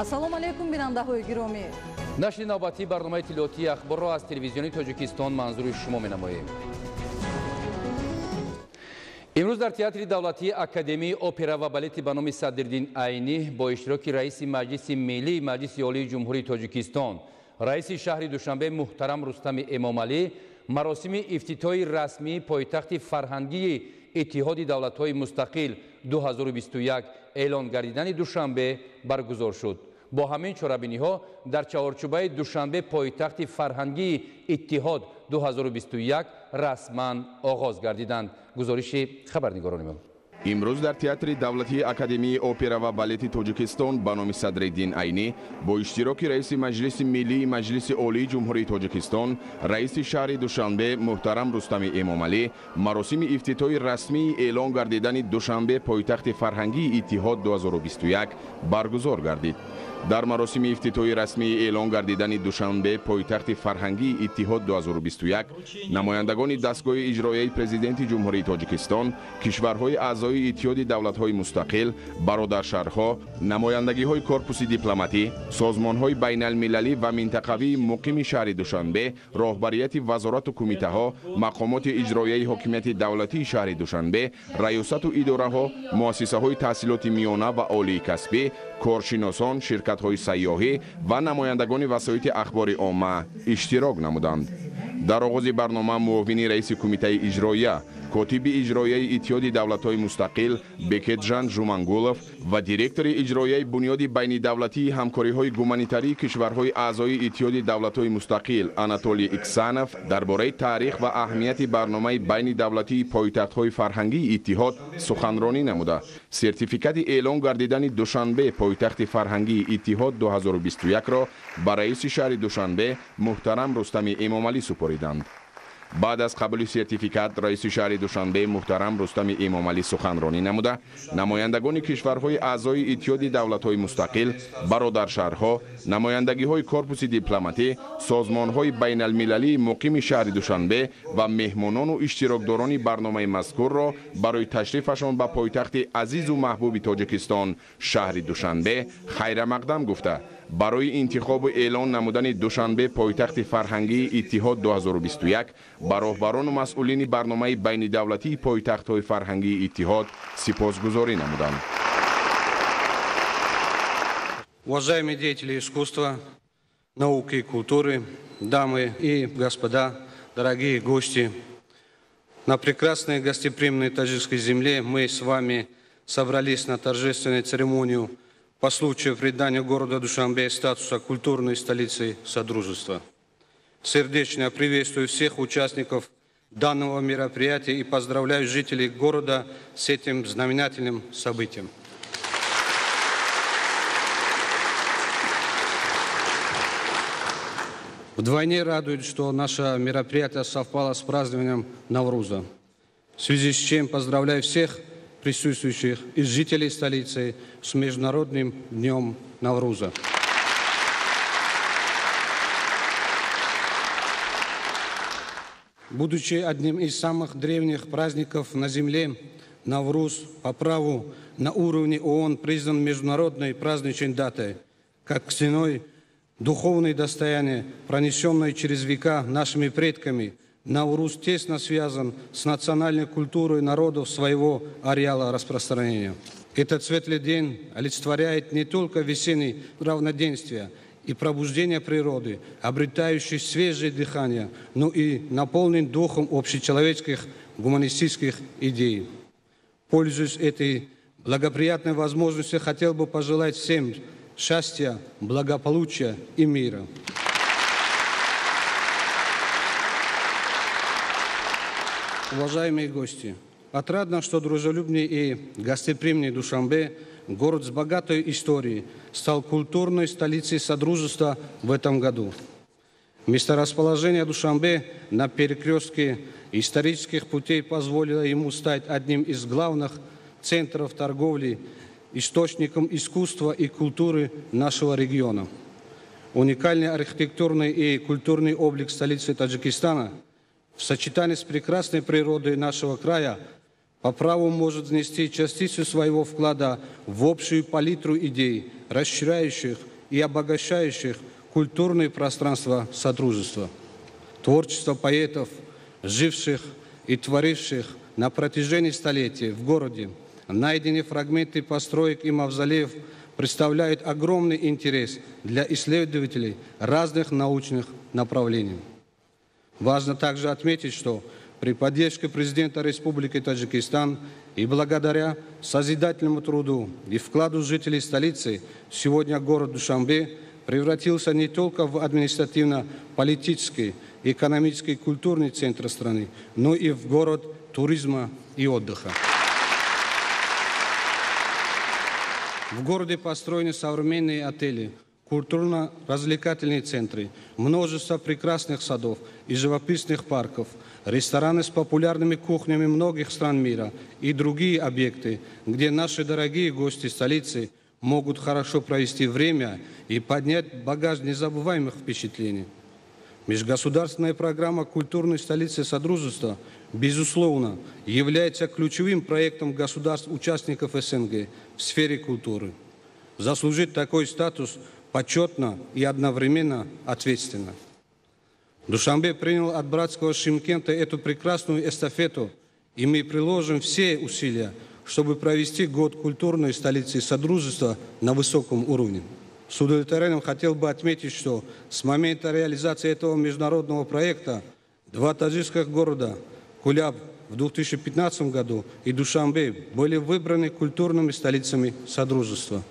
Ассалому алайкум, бинандаҳои гиромӣ. Нашри навбатии барномаи иттилоотии ахборро аз телевизиони Тоҷикистон манзури шумо менамоем. Имрӯз дар театри давлатии Академияи опера ва балети ба номи Садриддин Айнӣ бо иштироки раиси Маҷлиси Миллии Маҷлиси Олии Ҷумҳурии Тоҷикистон, раиси шаҳри Душанбе муҳтарам Рустами Эмомалӣ маросими ифтитоҳи расмии пойтахти фарҳангии Иттиҳоди давлатҳои мустақил 2021 эълон гардидани Душанбе баргузор шуд. Бо ҳамин чорабиниҳо дар чаҳорчӯбаи Душанбе пойтахти фарҳангии Иттиҳод 2021 расман оғоз гардиданд. Гузориши хабарнигорони мо. Имрӯз дар театри давлатии Академияи опера ва балети Тоҷикистон ба номи Садриддин Айнӣ бо иштироки раиси Маҷлиси Миллии Маҷлиси Олии Ҷумҳурии Тоҷикистон, раиси шаҳри Душанбе муҳтарам Рустами Эмомалӣ маросими ифтитоҳи расмии эълон гардидани Душанбе пойтахти фарҳангии Иттиҳод 2021 баргузор гардид. Дар маросими ифтитоҳи расмии эълон гардидани Душанбе пойтахти фарҳангии Иттиҳод 2021 намояндагони дастгоҳи иҷроияи Президенти Ҷумҳурии Тоҷикистон, кишварҳои аъзои Иттиҳоди давлатҳои мустақил, бародаршаҳрҳо, намояндагиҳои корпуси дипломатӣ, созмонҳои байналмилалӣ ва минтақавии муқими шаҳри Душанбе, роҳбарияти вазорату кумитаҳо, мақомоти иҷроияи ҳокимияти давлатии шаҳри Душанбе, раёсату идораҳо, муассисаҳои таҳсилоти миёна ва олии касбӣ, коршиносон, ширкатҳои сайёҳӣ ва намояндагони васоити ахбори омма иштирок намуданд. Дар оғози барнома муовини раиси кумитаи иҷроия, котиби иҷроияи Иттиҳоди давлатҳои мустақил Бекетжан Жумангулов ва директори иҷроияи Бунёди байнидавлатии ҳамкориҳои гуманитарии кишварҳои аъзои Иттиҳоди давлатҳои мустақил Анатолий Иксанов дар бораи таърих ва аҳамияти барномаи байнидавлатии пойтахтҳои фарҳангии Иттиҳод суханронӣ намуда, сертификати эълон гардидани Душанбе пойтахти фарҳангии Иттиҳод 2021-ро ба раиси шаҳри Душанбе муҳтарам Рустами Эмомалӣ супориданд. Баъд аз қабули сертификат раиси шаҳри Душанбе муҳтарам Рустами Эмомалӣ суханронӣ намуда, намояндагони кишварҳои аъзои Иттиҳоди давлатҳои мустақил, бародаршаҳрҳо, намояндагиҳои корпуси дипломатӣ, созмонҳои байналмилалии муқими шаҳри Душанбе ва меҳмонону иштирокдорони барномаи мазкурро барои ташрифашон ба пойтахти азизу маҳбуби Тоҷикистон шаҳри Душанбе хайрамақдам гуфта, барои интихобу эълон намудани Душанбе пойтахти фарҳангии Иттиҳод 2021 ба роҳбарону масъулини барномаи байнидавлатии пойтахтҳои фарҳангии Иттиҳод сипосгузорӣ намуданд. Уважаемые деятели искусства, науки и культуры, дамы и господа, дорогие гости, на прекрасной гостеприимной таджикской земле мы с вами собрались на торжественную церемонию по случаю придания города Душанбе статуса культурной столицы Содружества. Сердечно приветствую всех участников данного мероприятия и поздравляю жителей города с этим знаменательным событием. Вдвойне радует, что наше мероприятие совпало с празднованием Навруза, в связи с чем поздравляю всех присутствующих и жителей столицы с Международным днем Навруза. Будучи одним из самых древних праздников на Земле, Навруз по праву на уровне ООН признан международной праздничной датой, как ценой духовное достояние, пронесенное через века нашими предками. Навруз тесно связан с национальной культурой народов своего ареала распространения. Этот светлый день олицетворяет не только весеннее равноденствие и пробуждение природы, обретающей свежее дыхание, но и наполнен духом общечеловеческих гуманистических идей. Пользуясь этой благоприятной возможностью, хотел бы пожелать всем счастья, благополучия и мира. Уважаемые гости, отрадно, что дружелюбный и гостеприимный Душанбе, город с богатой историей, стал культурной столицей Содружества в этом году. Месторасположение Душанбе на перекрестке исторических путей позволило ему стать одним из главных центров торговли, источником искусства и культуры нашего региона. Уникальный архитектурный и культурный облик столицы Таджикистана в сочетании с прекрасной природой нашего края по праву может внести частицу своего вклада в общую палитру идей, расширяющих и обогащающих культурное пространство Содружества. Творчество поэтов, живших и творивших на протяжении столетий в городе, найденные фрагменты построек и мавзолеев представляют огромный интерес для исследователей разных научных направлений. Важно также отметить, что при поддержке президента Республики Таджикистан и благодаря созидательному труду и вкладу жителей столицы сегодня город Душанбе превратился не только в административно-политический, экономический и культурный центр страны, но и в город туризма и отдыха. В городе построены современные отели, культурно-развлекательные центры, множество прекрасных садов и живописных парков, рестораны с популярными кухнями многих стран мира и другие объекты, где наши дорогие гости столицы могут хорошо провести время и поднять багаж незабываемых впечатлений. Межгосударственная программа культурной столицы Содружества, безусловно, является ключевым проектом государств-участников СНГ в сфере культуры. Заслужить такой статус почетно и одновременно ответственно. Душанбе принял от братского Шымкента эту прекрасную эстафету, и мы приложим все усилия, чтобы провести год культурной столицы Содружества на высоком уровне. С удовлетворением хотел бы отметить, что с момента реализации этого международного проекта два таджикских города, Куляб в 2015 году и Душанбе, были выбраны культурными столицами Содружества.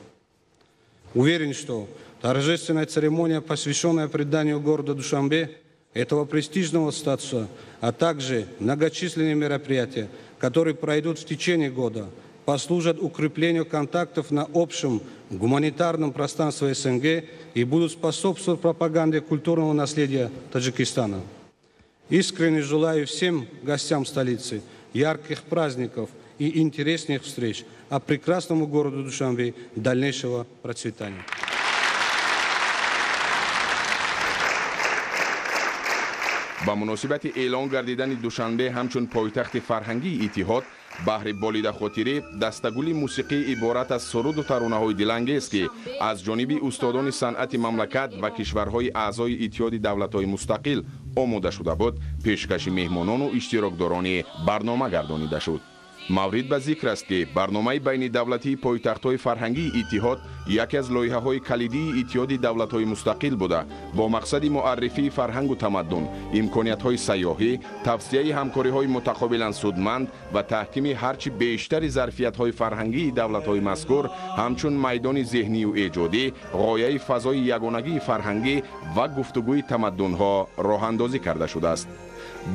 Уверен, что торжественная церемония, посвященная приданию города Душанбе этого престижного статуса, а также многочисленные мероприятия, которые пройдут в течение года, послужат укреплению контактов на общем гуманитарном пространстве СНГ и будут способствовать пропаганде культурного наследия Таджикистана. Искренне желаю всем гостям столицы ярких праздников и интересных встреч, а прекрасному городу Душанбе дальнейшего процветания. Ба муносибати эълон гардидани Душанбе ҳамчун пойтахти фарҳангии иттиҳод, баҳри болидахотирӣ дастагули мусиқӣ иборат аз суруду таронаҳои дилангез, ки аз ҷониби устодони санъати мамлакат ва кишварҳои аъзои Иттиҳоди давлатҳои мустақил омода шуда буд, пешкаши меҳмонону иштирокдорони барнома гардонида шуд. Маврид ба зикр аст, ки барномаи байнидавлатии пойтахтҳои фарҳангии иттиҳод яке аз лоиҳаҳои калидии Иттиҳоди давлатҳои мустақил буда, бо мақсади муаррифии фарҳангу тамаддун, имкониятҳои сайёҳӣ, тавсияи ҳамкориҳои мутақобилан судманд ва таҳкими ҳарчи бештари зарфиятҳои фарҳангии давлатҳои мазкур ҳамчун майдони зеҳнию эҷодӣ, ғояи фазои ягонагии фарҳангӣ ва гуфтугӯи тамаддунҳо роҳандозӣ карда шудааст.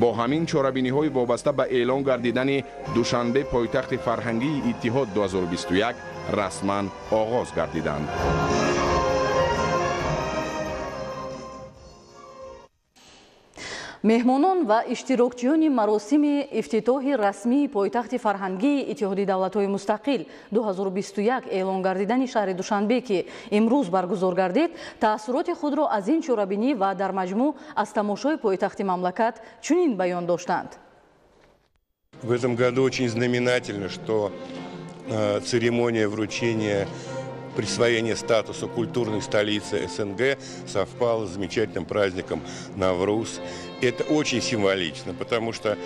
Бо ҳамин чорабиниҳои вобаста ба эълон гардидани Душанбе пойтахти фарҳангии иттиҳод 2021 расман оғоз гардиданд. Меҳмонон ва иштирокчиёни маросими ифтитоҳи расмии пойтахти фарҳангии Иттиҳоди давлатҳои мустақил 2021 эълон гардидани шаҳри Душанбе, ки имрӯз баргузор гардид, таассуроти худро аз ин чорабинӣ ва дар маҷмӯъ аз тамошои пойтахти мамлакат чунин баён доштанд. В этом году очень знаменательно, что церемония вручения присвоение статуса культурной столицы СНГ совпало с замечательным праздником Навруз. Это очень символично, потому что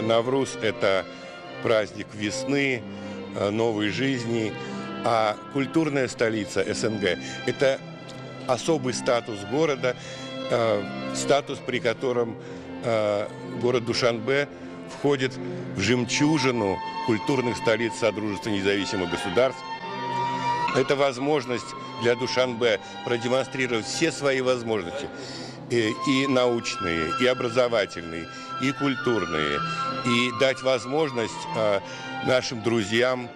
Навруз – это праздник весны, новой жизни, а культурная столица СНГ – это особый статус города, статус, при котором город Душанбе входит в жемчужину культурных столиц Содружества независимых государств. Это возможность для Душанбе продемонстрировать все свои возможности, и научные, и образовательные, и культурные, и дать возможность нашим друзьям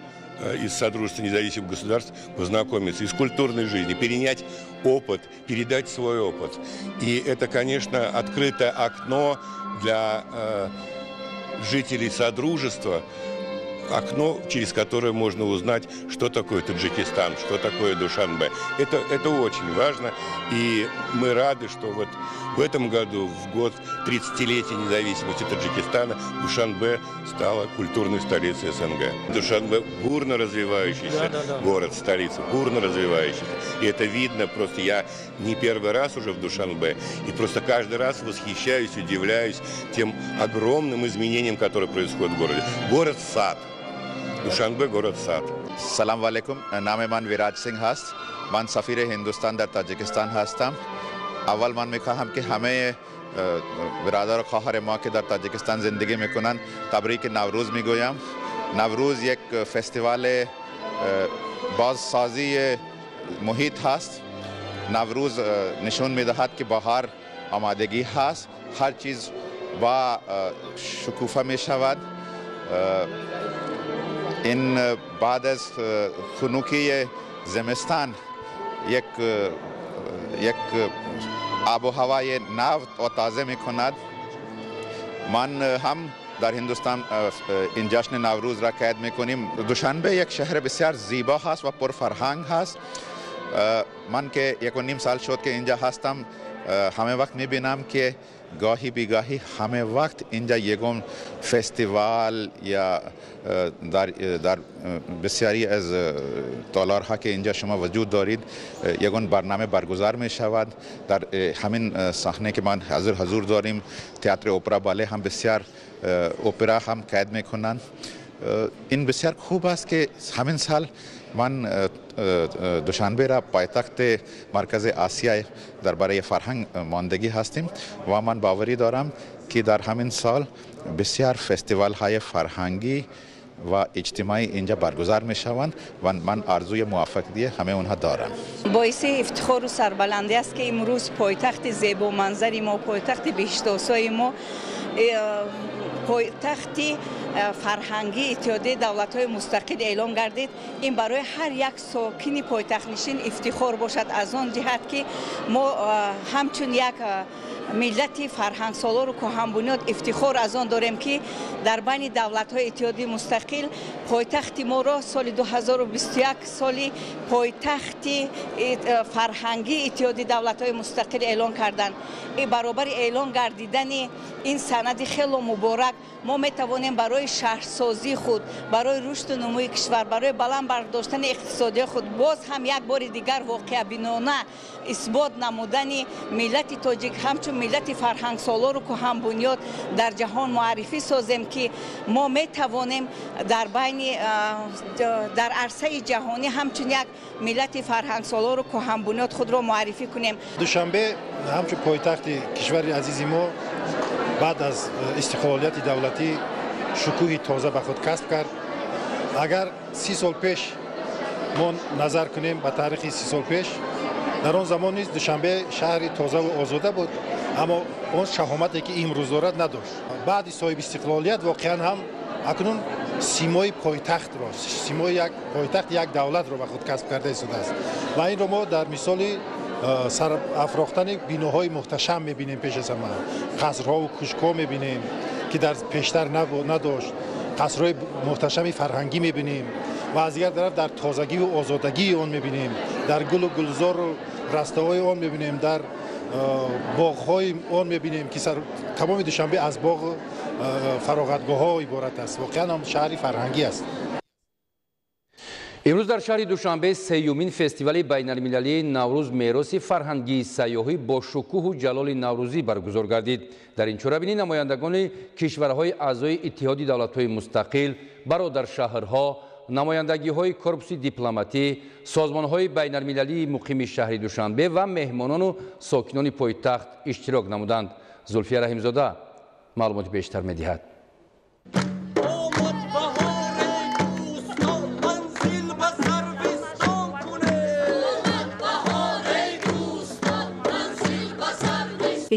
из Содружества независимых государств познакомиться и с культурной жизнью, перенять опыт, передать свой опыт. И это, конечно, открытое окно для жителей Содружества окно, через которое можно узнать, что такое Таджикистан, что такое Душанбе. Это очень важно, и мы рады, что вот в этом году, в год 30-летия независимости Таджикистана, Душанбе стала культурной столицей СНГ. Душанбе бурно развивающийся город, столица, бурно развивающийся. И это видно просто, я не первый раз уже в Душанбе, и просто каждый раз восхищаюсь, удивляюсь тем огромным изменениям, которые происходят в городе. Город-сад. Душанбе – город-сад. Салам алейкум. Нами ман Вираҷ Синг ҳаст. Ман сафири Ҳиндустон дар Тоҷикистон ҳастам. Аввал ман мехоҳам ки ҳамаи бародар ва хоҳари мо ки дар Тоҷикистон зиндагӣ мекунанд табрики Наврӯз мегӯям. Наврӯз як фестивали бозсозии муҳит ҳаст. Наврӯз нишон медиҳад ки баҳор омодагӣ ҳаст, ҳар чиз бо шукуфа мешавад. Ин баъд аз хунукии зимистон як обу ҳавои нав ва тоза мекунад. Ман ҳам дар Ҳиндустон ин ҷашни Наврӯзро қайд мекунем. Душанбе як шаҳри бисёр зебо ҳаст ва пурфарҳанг ҳаст. Ман ки 1.5 сол шуд ки инҷо ҳастам, ҳама вақт мебинам ки гоҳи бегаҳӣ ҳама вақт инҷо ягон фестивал ё дар бисёре аз толорҳо ки инҷо шумо вуҷуд доред ягон барнома баргузор мешавад. Дар ҳамин саҳна ки ман ҳузур дорем, театри опера бале ҳам бисёр опера ҳам қайд мекунанд. Ин бисёр хуб аст ки ҳамин сол ман Душанберо пойтахти маркази Осиё дар бораи фарҳанг мондагӣ ҳастем ва ман боварӣ дорам ки дар ҳамин сол бисёр фестивалҳои фарҳангӣ ва иҷтимоӣ инҷо баргузор мешаванд ва ман орзуи муваффақияти ҳамаи онҳо дорам. Боиси ифтихору сарбаландӣ аст ки имрӯз пойтахти зебоманзари мо, пойтахти биҳиштосои мо, пойтахти фарҳангии Иттиҳодияи давлатҳои мустақил эълон гардид. Ин барои ҳар як сокини пойтахтнишин ифтихор бошад, аз он ҷиҳат ки мо ҳамчун як миллати фарҳангсолору кӯҳанбунёд ифтихор аз он дорем ки дар байни давлатҳои иттиҳоди мустақил пойтахти моро соли 2021 соли пойтахти фарҳангии Иттиҳоди давлатҳои мустақил эълон карданд. Баробари эълон гардидани ин санади хело муборак мо метавонем барои шаҳрсозии худ, барои рушду нумӯи кишвар, барои баланд бардоштани иқтисодии худ боз ҳам як бори дигар воқеабинона исбот намудани миллати тоҷик ҳамчун миллати фарҳангсолору кӯҳанбунёд дар ҷаҳон муаррифӣ созем ки мо метавонем дар байни дар арсаи ҷаҳонӣ ҳамчун як миллати фарҳангсолору кӯҳанбунёд худро муаррифӣ кунем. Душанбе ҳамчун пойтахти кишвари азизи мо баъд аз истиқлолияти давлатӣ шукӯҳи тоза ба худ касб кард. Агар 30 сол пеш мо назар кунем ба таърихи 30 сол пеш, дар он замон низ Душанбе шаҳри тозаву озода буд, аммо он шаҳомате ки имрӯз дорад надошт. Баъди соҳиби истиқлолият воқеан ҳам акнун симои пойтахтро, симои як пойтахт як давлатро ба худ касб карда истодааст ва инро мо дар мисоли сарафрохтани биноҳои муҳташам мебинем. Пеш аз ҳама қасрҳову кӯшкҳо мебинем ки дар пештар надошт, қасрҳои муҳташами фарҳангӣ мебинем ва аз дигар тараф дар тозагиву озодагии он мебинем, дар гулу гулзору растаҳои он мебинем, дар боғҳои он мебинем ки тамоми Душанбе аз боғу фароғатгоҳҳо иборат аст. Воқеан ҳам шаҳри фарҳангӣ аст. Имрӯз дар шаҳри Душанбе сеюмин фестивали байналмилалии Наврӯз мероси фарҳангии сайёҳӣ бо шукӯҳу ҷалоли наврӯзӣ баргузор гардид. Дар ин чорабинӣ намояндагони кишварҳои аъзои Иттиҳоди давлатҳои мустақил, бародаршаҳрҳо, намояндагиҳои корпуси дипломатӣ, созмонҳои байналмилалии муқими шаҳри Душанбе ва меҳмонону сокинони пойтахт иштирок намуданд. Зулфия Раҳимзода маълумоти бештар медиҳад.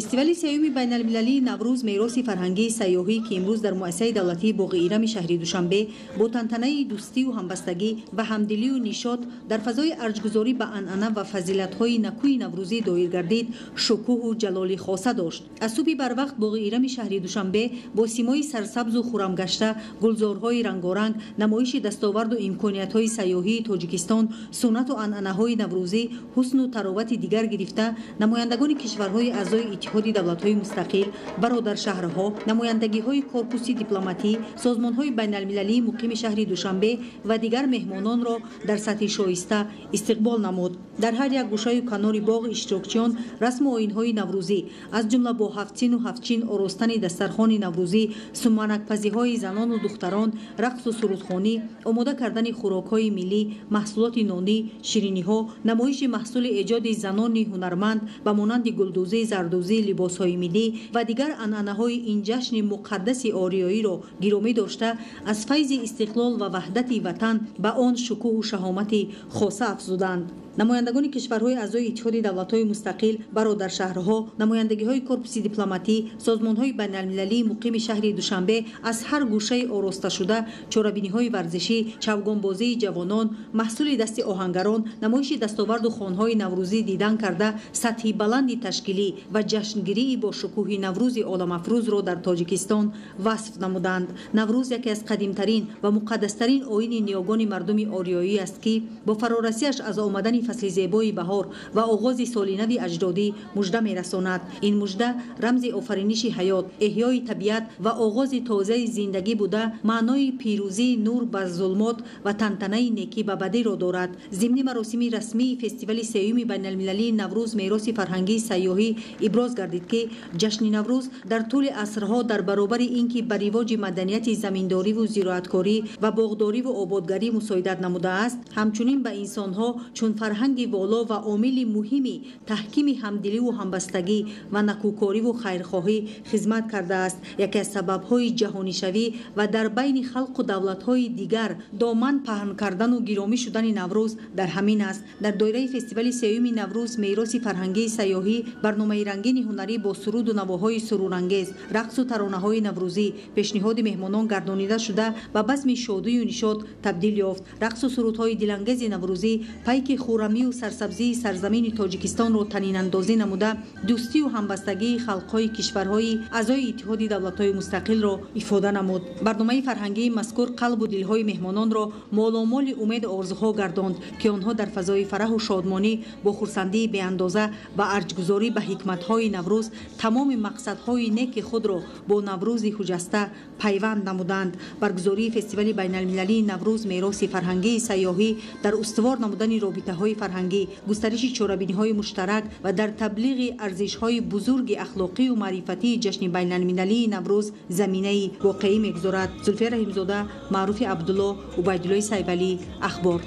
Фестивали сеюми байналмилалии Наврӯз мероси фарҳангии сайёҳӣ, ки имрӯз дар муассисаи давлатии боғи Ирами шаҳри Душанбе бо тантанаи дӯстию ҳамбастагӣ ва ҳамдилию нишот дар фазои арҷгузорӣ ба анъана ва фазилатҳои накӯи наврӯзӣ доир гардид, шукӯҳу ҷалоли хоса дошт. Аз субҳи барвақт боғи Ирами шаҳри Душанбе бо симои сарсабзу хурамгашта, гулзорҳои рангоранг, намоиши дастоварду имкониятҳои сайёҳии Тоҷикистон, суннату анъанаҳои наврӯзӣ, ҳусну таровати дигар гирифта, намояндагони кишварҳои аъзои Иттиҳоди давлатҳои мустақил, бародаршаҳрҳо, намояндагиҳои корпуси дипломатӣ, созмонҳои байналмилалии муқими шаҳри Душанбе ва дигар меҳмононро дар сатҳи шоиста истиқбол намуд. Дар ҳар як гӯшаю канори боғ иштирокчиён расму оинҳои наврӯзӣ, аз ҷумла бо ҳафтсину ҳафтчин оростани дастархони наврӯзӣ, суманакпазиҳои занону духтарон, рақсу сурудхонӣ, омода кардани хӯрокҳои миллӣ, маҳсулоти нонӣ, шириниҳо, намоиши маҳсули эҷоди занони ҳунарманд ба монанди гулдӯзӣ, зардӯзӣ, либосҳои миллӣ ва дигар анъанаҳои ин ҷашни муқаддаси ориёиро гиромӣ дошта, аз файзи истиқлол ва ваҳдати ватан ба он шукӯҳу шаҳомати хоса афзуданд. Намояндагони кишварҳои аъзои Иттиҳоди давлатҳои мустақил, бародаршаҳрҳо, намояндагиҳои корпуси дипломатӣ, созмонҳои байналмилалии муқими шаҳри Душанбе аз ҳар гӯшаи оросташуда чорабиниҳои варзишӣ, чавгонбозии ҷавонон, маҳсули дасти оҳангарон, намоиши дастоварду хонҳои наврӯзӣ дидан карда, сатҳи баланди ташкилӣ ва ҷашнгирии бо шукӯҳи Наврӯзи оламафрӯзро дар Тоҷикистон васф намуданд. Наврӯз яке аз қадимтарин ва муқаддастарин оини ниёгони мардуми ориёӣ аст, ки бо фарорасиаш аз омадани фасли зебои баҳор ва оғози соли нави аҷдодӣ мужда мерасонад. Ин мужда рамзи офариниши ҳаёт, эҳёи табиат ва оғози тозаи зиндагӣ буда, маънои пирӯзии нур бар зулмот ва тантанаи некӣ ба бадиро дорад. Зимни маросими расмии фестивали сеюми байналмилалии Наврӯз мероси фарҳангии сайёҳӣ иброз гардид, ки ҷашни Наврӯз дар тӯли асрҳо дар баробари ин ки ба ривоҷи маданияти заминдориву зироаткорӣ ва боғдориву ободгарӣ мусоидат намудааст, ҳамчунин ба инсонҳо чун фарҳанги воло ва омили муҳими таҳкими ҳамдиливу ҳамбастагӣ ва накӯкориву хайрхоҳӣ хизмат кардааст. Яке аз сабабҳои ҷаҳонишавӣ ва дар байни халқу давлатҳои дигар доман паҳн кардану гиромӣ шудани Наврӯз дар ҳамин аст. Дар доираи фестивали сеюми Наврӯз мероси фарҳангии сайёҳӣ барномаи рангини ҳунарӣ бо суруду навоҳои сурурангез, рақсу таронаҳои наврӯзӣ пешниҳоди меҳмонон гардонида шуда, ба базми шодию нишот табдил ёфт. Рақсу сурудҳои дилангези наврӯзӣ пайки хурамию сарсабзии сарзамини Тоҷикистонро танинандозӣ намуда, дӯстию ҳамбастагии халқҳои кишварҳои аъзои Иттиҳоди давлатҳои мустақилро ифода намуд. Барномаи фарҳангии мазкур қалбу дилҳои меҳмононро моломоли умеду орзуҳо гардонд, ки онҳо дар фазои фараҳу шодмонӣ бо хурсандии беандоза ва арҷгузорӣ ба ҳикматҳои Наврӯз тамоми мақсадҳои неки худро бо Наврӯзи ҳуҷаста пайванд намуданд. Баргузории фестивали байналмилалии Наврӯз мероси фарҳангии сайёҳӣ дар устувор намудани робитаҳои фарҳангӣ, густариши чорабиниҳои муштарак ва дар таблиғи арзишҳои бузурги ахлоқию маърифатии ҷашни байналмилалии Наврӯз заминаи воқеӣ мегузорад. Зулфия Раҳимзода, Маъруфи Абдулло, Убайдуллои Сайвалӣ, Ахбор.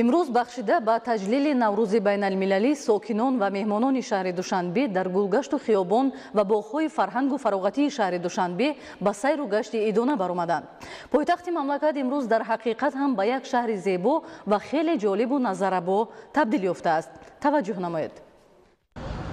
Имрӯз бахшида ба таҷлили Наврӯзи байналмилалӣ сокинон ва меҳмонони шаҳри Душанбе дар гулгашту хиёбон ва боғҳои фарҳангу фароғатии шаҳри Душанбе ба сайру гашти идона баромаданд. Пойтахти мамлакат имрӯз дар ҳақиқат ҳам ба як шаҳри зебо ва хеле ҷолибу назаррабо табдил ёфтааст. Таваҷҷӯҳ намоед.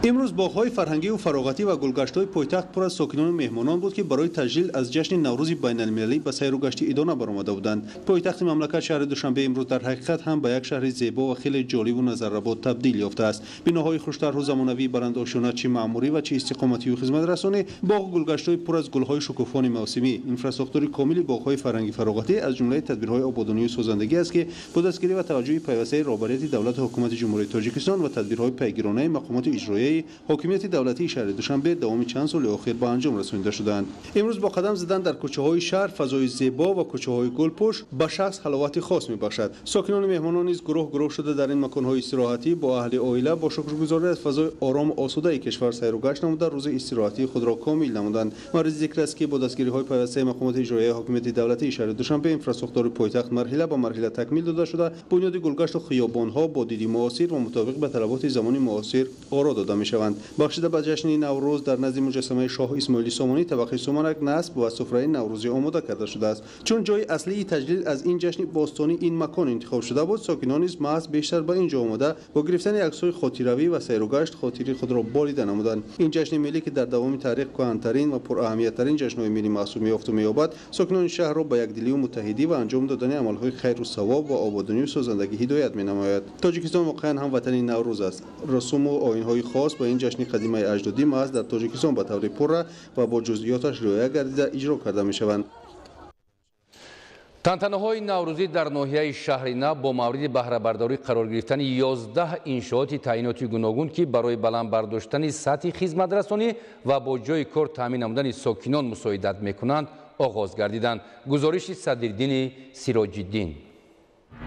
Имрӯз боғҳои фарҳангию фароғатӣ ва гулгаштҳои пойтахт пур аз сокинону меҳмонон буд, ки барои таҷлил аз ҷашни Наврӯзи байналмилалӣ ба сайру гашти идона баромада буданд. Пойтахти мамлакат шаҳри Душанбе имрӯз дар ҳақиқат ҳам ба як шаҳри зебо ва хеле ҷолибу назаррабо табдил ёфтааст. Биноҳои хуштарҳу замонавии баландошёна, чӣ маъмурӣ ва чӣ истиқоматию хизматрасонӣ, боғу гулгаштҳои пур аз гулҳои шукуфони мавсимӣ, инфрасохтори комили боғҳои фарҳангӣ фароғатӣ аз ҷумлаи тадбирҳои ободонию созандагӣ аст, ки бо дастгирӣ ва таваҷҷӯҳи пайвастаи роҳбарияти давлату ҳукумати Ҷумҳурии Тоҷикистон ва тадбирҳои пайгиронаи мақомоти иҷроия ҳокимияти давлатии шаҳри Душанбе давоми чанд соли охир ба анҷом расонида шудаанд. Имрӯз бо қадам задан дар кӯчаҳои шаҳр фазои зебо ва кӯчаҳои гулпӯш ба шахс ҳаловати хос мебахшад. Сокинону меҳмонон низ гурӯҳ гурӯҳ шуда дар ин маконҳои истироҳатӣ бо аҳли оила бо шукргузорӣ аз фазои орому осудаи кишвар сайру гашт намуда, рӯзи истироҳатии худро комил намуданд. Мавриди зикр аст, ки бо дастгириҳои пайвастаи мақомоти иҷроияи ҳокимияти давлатии шаҳри Душанбе инфрасохтори пойтахт марҳила ба марҳила такмил дода шуда, бунёди гулгашту хиёбонҳо бо диди муосир ва мутобиқ ба талаботи замони муосир оро дода мешаванд. Бахшида ба ҷашни Наврӯз дар назди муҷассамаи шоҳ Исмоили Сомонӣ табақи суманак насб ва суфраи наврӯзӣ омода карда шудааст. Чун ҷои аслии таҷлил аз ин ҷашни бостонӣ ин макон интихоб шуда буд, сокинон низ маҳз бештар ба ин ҷо омода бо гирифтани аксҳои хотиравӣ ва сайругашт хотири худро болида намуданд. Ин ҷашни миллӣ, ки дар давоми таърих кӯҳантарин ва пураҳамияттарин ҷашнҳои миллӣ маҳсуб меёфту меёбад, сокинони шаҳрро ба якдилию муттаҳидӣ ва анҷом додани амалҳои хайру савоб ва ободонию созандагӣ ҳидоят менамояд. Тоҷикистон воқеан ҳам ватани Наврӯз аст. Русуму оинҳои хос ба ин ҷашни қадимаи аҷдодӣ маҳз дар Тоҷикистон ба таври пурра ва бо ҷузъиёташ риоя гардида иҷро карда мешаванд. Тантанаҳои наврӯзӣ дар ноҳияи шаҳри Нав бо мавриди баҳрабардорӣ қарор гирифтани 11 иншооти таъиноти гуногун, ки барои баланд бардоштани сатҳи хизматрасонӣ ва бо ҷойи кор таъмин намудани сокинон мусоидат мекунанд, оғоз гардиданд. Гузориши Садриддини Сироҷиддин.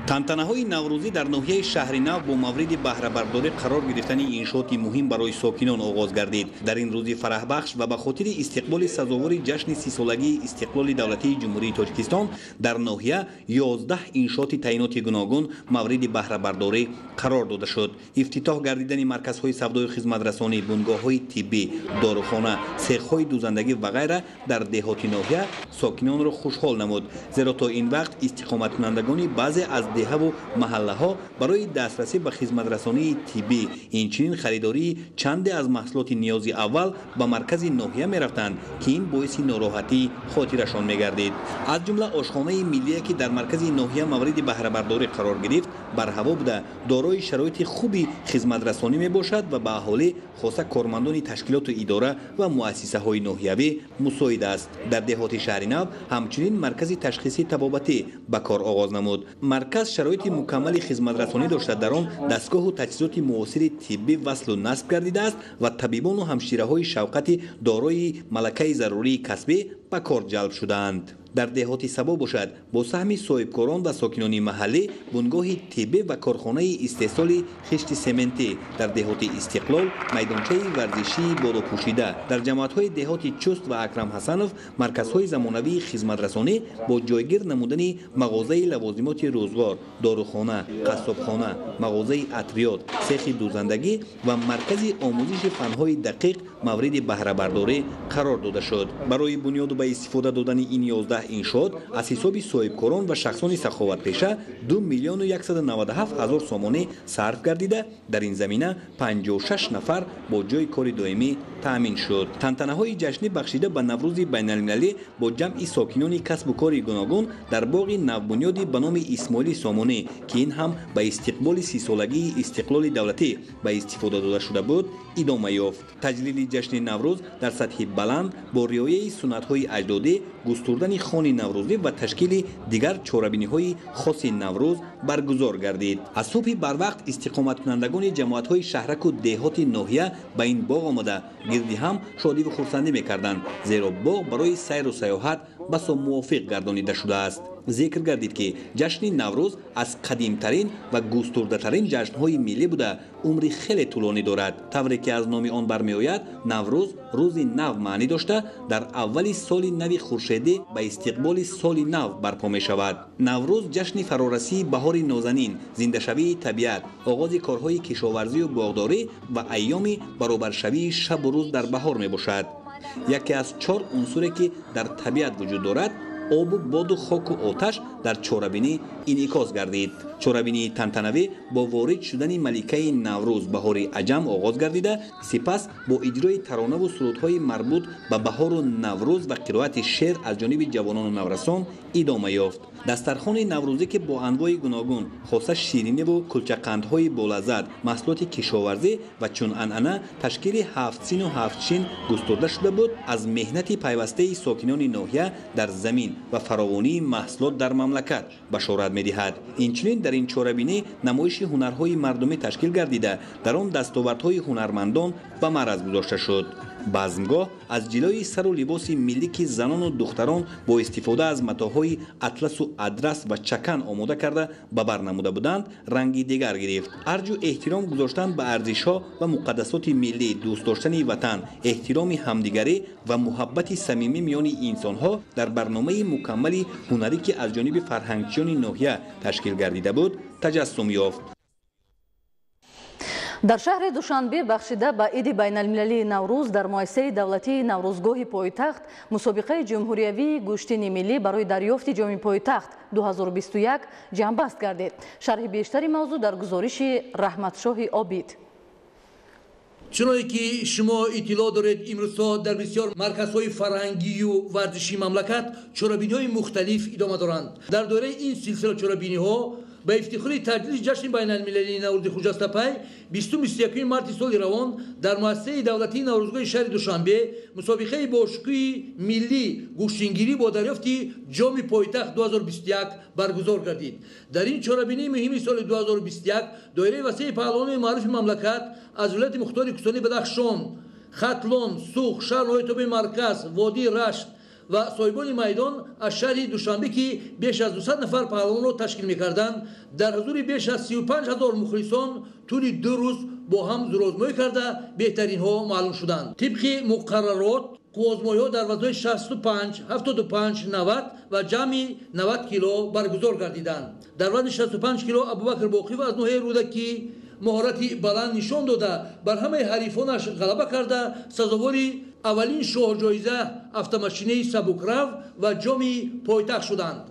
Тантанаҳои наврӯзӣ дар ноҳияи шаҳри Нав бо мавриди баҳрабардорӣ қарор гирифтани иншооти муҳим барои сокинон оғоз гардид. Дар ин рӯзи фараҳбахш ва ба хотири истиқболи сазовори ҷашни 30-солагии истиқлоли давлатии Ҷумҳурии Тоҷикистон дар ноҳия 11 иншооти таъиноти гуногун мавриди баҳрабардорӣ қарор дода шуд. Ифтитоҳ гардидани марказҳои савдою хизматрасонӣ, бунгоҳҳои тиббӣ, дорухона, сехҳои дӯзандагӣ ва ғайра дар деҳоти ноҳия сокинонро хушҳол намуд, зеро то ин вақт истиқоматкунандагони баъзе аз деҳаву маҳаллаҳо барои дастрасӣ ба хизматрасонии тиббӣ, инчунин харидории чанде аз маҳсулоти ниёзи аввал ба маркази ноҳия мерафтанд, ки ин боиси нороҳатии хотирашон мегардид. Аз ҷумла ошхонаи миллие, ки дар маркази ноҳия мавриди баҳрабардорӣ қарор гирифт, барҳаво буда дорои шароити хуби хизматрасонӣ мебошад ва ба аҳолӣ, хоса кормандони ташкилоту идора ва муассисаҳои ноҳиявӣ мусоид аст. Дар деҳоти шаҳри Нав ҳамчунин маркази ташхиси табобатӣ ба кор оғоз намуд. Марказ шароити мукаммали хизматрасонӣ дошта, дар он дастгоҳу таҷҳизоти муосири тиббӣ васлу насб гардидааст ва табибону ҳамшираҳои шавқати дорои малакаи зарурии касбӣ ба кор ҷалб шудаанд. Дар деҳоти Сабо бошад, бо саҳми соҳибкорон ва сокинони маҳаллӣ бунгоҳи тиббӣ ва корхонаи истеҳсоли хишти сементӣ, дар деҳоти Истиқлол майдончаи варзишии болопӯшида, дар ҷамоатҳои деҳоти Чуст ва Акрам Ҳасанов марказҳои замонавии хизматрасонӣ бо ҷойгир намудани мағозаи лавозимоти рӯзгор, дорухона, қассобхона, мағозаи атриёт, сехи дӯзандагӣ ва маркази омӯзиши фанҳои дақиқ мавриди баҳрабардорӣ қарор дода шуд. Барои бунёду ба истифода додани ин 11 иншоот аз ҳисоби соҳибкорон ва шахсони саховатпеша 2 197 000 сомонӣ сарф гардида, дар ин замина 56 нафар бо ҷойи кори доимӣ таъмин шуд. Тантанаҳои ҷашнӣ бахшида ба Наврӯзи байналмилалӣ бо ҷамъи сокинони касбу кори гуногун дар боғи навбунёди ба номи Исмоили Сомонӣ, ки ин ҳам ба истиқболи 30-солагии истиқлоли давлатӣ ба истифода дода шуда буд, идома ёфт. Таҷлили ҷашни Наврӯз дар сатҳи баланд бо риояи суннатҳои аҷдодӣ, густурдани хони наврӯзӣ ва ташкили дигар чорабиниҳои хоси Наврӯз баргузор гардид. Аз субҳи барвақт истиқоматкунандагони ҷамоатҳои шаҳраку деҳоти ноҳия ба ин боғ омада гирди ҳам шодиву хурсандӣ мекарданд, зеро боғ барои сайру сайёҳат басо мувофиқ гардонида шудааст. Зикр гардид, ки ҷашни Наврӯз аз қадимтарин ва густурдатарин ҷашнҳои миллӣ буда умри хеле тӯлонӣ дорад. Тавре ки аз номи он бармеояд, Наврӯз рӯзи нав маънӣ дошта, дар аввали соли нави хуршедӣ ба истиқболи соли нав барпо мешавад. Наврӯз ҷашни фарорасии баҳори нозанин, зиндашавии табиат, оғози корҳои кишоварзию боғдорӣ ва айёми баробаршавии шабу рӯз дар баҳор мебошад. Яке аз 4 унсуре, ки дар табиат вуҷуд дорад, обу боду хоку оташ, дар чорабинӣ инъикос гардид. Чорабинии тантанавӣ бо ворид шудани маликаи Наврӯз баҳори аҷам оғоз гардида, сипас бо иҷрои таронаву сурудҳои марбут ба баҳору Наврӯз ва қироати шеър аз ҷониби ҷавонону наврасон идома ёфт. Дастархони наврӯзӣ, ки бо анвои гуногун, хоса шириниву кулчақандҳои болаззат, маҳсулоти кишоварзӣ ва чун анъана ташкили 7 сину 7 шин густурда шуда буд, аз меҳнати пайвастаи сокинони ноҳия дар замин ва фаровонии маҳсулот дар мамлакат башорат медиҳад. Инчунин дар ин чорабинӣ намоиши ҳунарҳои мардумӣ ташкил гардида, дар он дастовардҳои ҳунармандон ба маъраз гузошта шуд. Базмгоҳ аз ҷилои сару либоси миллӣ, ки занону духтарон бо истифода аз матоъҳои атласу адрас ва чакан омода карда ба бар намуда буданд, ранги дигар гирифт. Арҷу эҳтиром гузоштан ба арзишҳо ва муқаддасоти миллӣ, дӯст доштани ватан, эҳтироми ҳамдигарӣ ва муҳаббати самимӣ миёни инсонҳо дар барномаи мукаммали ҳунарӣ, ки аз ҷониби фарҳангчиёни ноҳия ташкил гардида буд, таҷассум ёфт. Дар шаҳри Душанбе бахшида ба иди байналмилалии Наврӯз дар муассисаи давлатии Наврӯзгоҳи пойтахт мусобиқаи ҷумҳуриявии гӯштини миллӣ барои дарёфти ҷоми пойтахт 2021 ҷамъбаст гардид. Шарҳи бештари мавзӯъ дар гузориши Раҳматшоҳи Обид. Чуноне ки шумо иттилоъ доред, имрӯзҳо дар бисёр марказҳои фарҳангию варзишии мамлакат чорабиниҳои мухталиф идома доранд. Дар доираи ин силсила чорабиниҳо ба ифтихори таҷлили ҷашни байналмилалии Наврӯзи Хуҷастапай 20-21 марти соли равон дар муассисаи давлатии Наврӯзгоҳи шаҳри Душанбе мусобиқаи бошукӯҳи миллӣ гӯштингирӣ бо дарёфти ҷоми пойтахт 2021 баргузор гардид. Дар ин чорабинии муҳими соли 2021 доираи васеи паҳлавонони маъруфи мамлакат аз вилояти мухтори Кӯҳистони Бадахшон, Хатлон, Суғд, шаҳр ноҳияи тобеи марказ, водии Рашт ва соҳибони майдон аз шаҳри Душанбе, ки беш аз 200 нафар паҳлавонро ташкил мекарданд, дар ҳузури беш аз 35 ҳазор мухлисон тӯли 2 рӯз бо ҳам зӯрозмоӣ карда беҳтаринҳо маълум шуданд. Тибқи муқаррарот қуввозмоиҳо дар вазнҳои 65, 75, 90 ва ҷамъи 90 кило баргузор гардиданд. Дар вазни 65 кило Абубакр Боқиев аз ноҳияи Рӯдакӣ маҳорати баланд нишон дода, бар ҳамаи ҳарифонаш ғалаба карда, сазовори аввалин шоҳҷоиза автомошинаи сабукрав ва ҷоми пойтахт шуданд.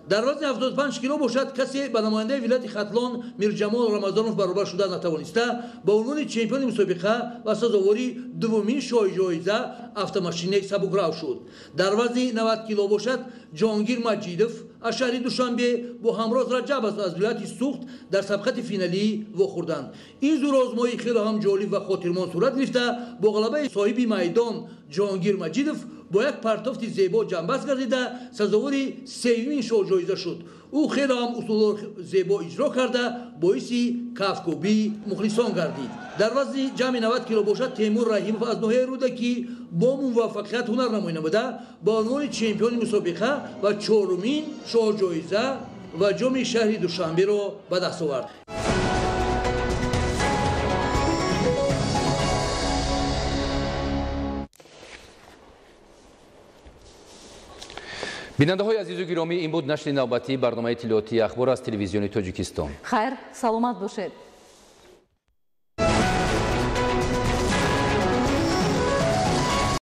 Дар вазни 75 кило бошад, касе ба намояндаи вилояти Хатлон Мирҷамол Рамазонов баробар шуда натавониста, ба унвони чемпиони мусобиқа ва сазовори дуввумин шоҳҷоиза автомошинаи сабукрав шуд. Дар вазни 90 кило бошад, Ҷонгир Маҷидов аз шаҳри Душанбе бо Ҳамроз Раҷабов аз вилояти Суғд дар сабқати финалӣ вохӯрданд. Ин зӯрозмоӣ хеле ҳам ҷолиб ва хотирмон сурат гирифта, бо ғалабаи соҳиби майдон Ҷонгир Маҷидов бо як партофти зебо ҷамъбаст гардида, сазовори сеюмин шоҳҷоиза шуд. Ӯ хеле ҳам усулҳоро зебо иҷро карда, боиси кафкӯбии мухлисон гардид. Дар вазни ҷамъи 90 кило бошад, Темур Раҳимов аз ноҳияи Рӯдакӣ бо муваффақият ҳунарнамоӣ намуда, ба унвони чемпиони мусобиқа ва чорумин шоҳҷоиза ва ҷоми шаҳри Душанберо ба даст овард. Бинандаҳои азизу гиромӣ, ин буд нашри навбатии барномаи иттилоотии Ахбор аз телевизиони Тоҷикистон. Хайр, саломат бошед.